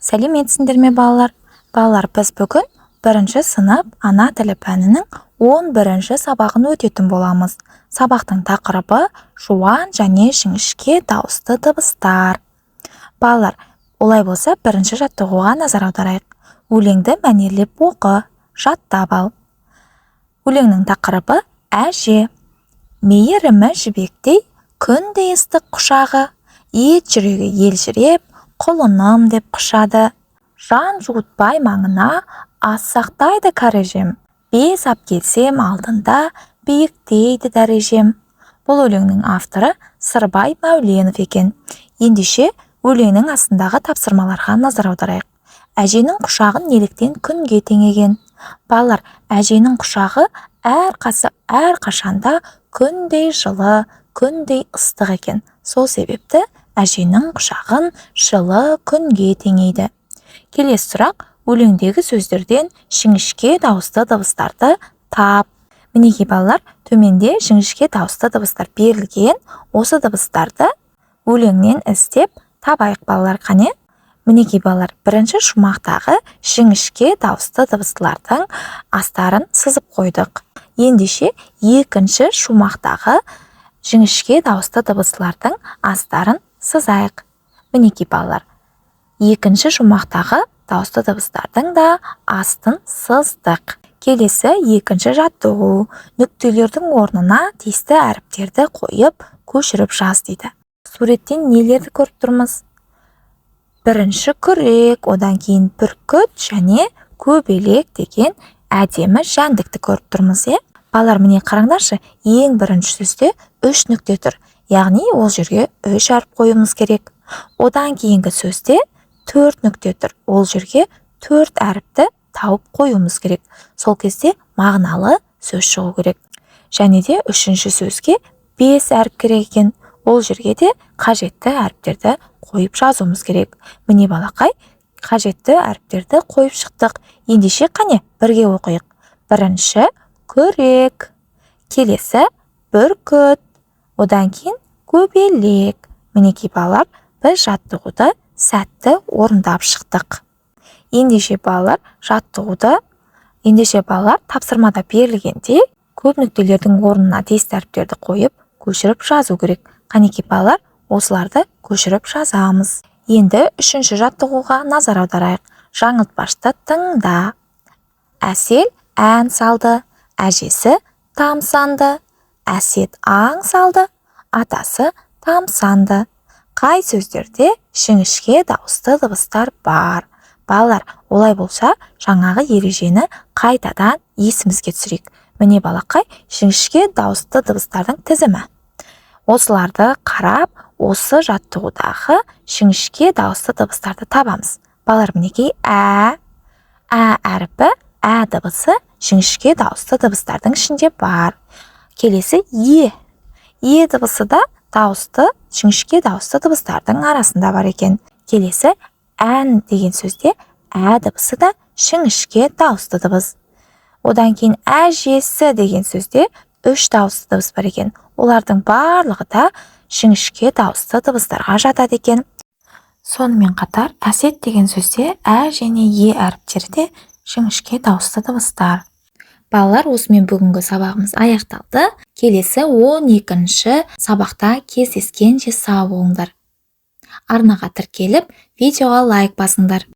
Сәлеметсіңдер ме, балалар! Балалар, біз бүгін бірінші сынып ана тілі пәнінің 11-ші сабағын өтетін боламыз. Сабақтың тақырыбы: жуан және жіңішке дауысты дыбыстар. Балалар, олай болса, бірінші жаттығуға назар аударайық. Өлеңді мәнерлеп оқы, жаттап ал. Өлеңнің тақырыбы: әже. Мейірімі жібектей, күндей ыстық құшағы, ет жүрегі елжіреп, құлыным деп құшады. Жан жуытпай маңына, ас сақтайды кәрі әжем. Бес ап келсем алдында, биіктейді дәрежем. Бұл өлеңнің авторы Сырбай Мәуленов екен. Ендеше, өлеңнің астындағы тапсырмаларға назар аударайық. Әженің құшағын неліктен күнге теңеген? Балалар, әженің құшағы әрқашанда күндей жылы, күндей ыстық екен. Сол себепті әженің құшағын жылы күнге теңейді. Келесі сұрақ: өлеңдегі сөздерден жіңішке дауысты дыбыстарды тап. Мінекей, балалар, төменде жіңішке дауысты дыбыстар берілген. Осы дыбыстарды өлеңнен іздеп табайық, балалар. Қане, мінекей, балалар, бірінші шумақтағы жіңішке дауысты дыбыстылардың астарын сызып қойдық. Ендеше, екінші шумақтағы жіңішке дауысты дыбыстылардың астарын сызайық. Мінекей, балалар, екінші шумақтағы дауысты дыбыстардың да астын сыздық. Келесі екінші жаттығу: нүктелердің орнына тиісті әріптерді қойып, көшіріп жаз дейді. Суреттен нелерді көріп тұрмыз? Бірінші күрек, одан кейін бүркіт және көбелек деген әдемі жәндікті көріп тұрмыз, иә. Балалар, міне, қараңдаршы, ең бірінші сөзде үш нүкте тұр, яғни ол жерге үш әріп қоюымыз керек. Одан кейінгі сөзде төрт нүкте тұр, ол жерге төрт әріпті тауып қоюымыз керек. Сол кезде мағыналы сөз шығу керек. Және де үшінші сөзге бес әріп керек екен, ол жерге де қажетті әріптерді қойып жазуымыз керек. Міне, балақай, қажетті әріптерді қойып шықтық. Ендеше, қане, бірге оқиық. Бірінші күрек, келесі бүркіт, одан кейін көбелек. Мінекей, балалар, біз жаттығуды сәтті орындап шықтық. Ендеше, балалар, тапсырмада берілгендей көп нүктелердің орнына тиісті әріптерді қойып, көшіріп жазу керек. Қанекей, балалар, осыларды көшіріп жазамыз. Енді үшінші жаттығуға назар аударайық. Жаңылтпашты тыңда. Әсел ән салды, әжесі тамсанды. Әсет аң салды, атасы тамсанды. Қай сөздерде жіңішке дауысты дыбыстар бар? Балалар, олай болса, жаңағы ережені қайтадан есімізге түсірейік. Міне, балақай, жіңішке дауысты дыбыстардың тізімі. Осыларды қарап, осы жаттығудағы жіңішке дауысты дыбыстарды табамыз. Балалар, мінекей, ә, ә әріпі, ә дыбысы жіңішке дауысты дыбыстардың ішінде бар. Келесі е, е дыбысы да жіңішке дауысты дыбыстардың арасында бар екен. Келесі ән деген сөзде ә дыбысы да жіңішке дауысты дыбыс. Одан кейін әжесі деген сөзде үш дауысты дыбыс бар екен. Олардың барлығы да жіңішке дауысты дыбыстарға жатады екен. Сонымен қатар әсет деген сөзде ә және е әріптері де жіңішке дауысты дыбыстар. Балалар, осымен бүгінгі сабағымыз аяқталды. Келесі 12-ші сабақта кездескенше сау болыңдар. Арнаға тіркеліп, видеоға лайк басыңдар.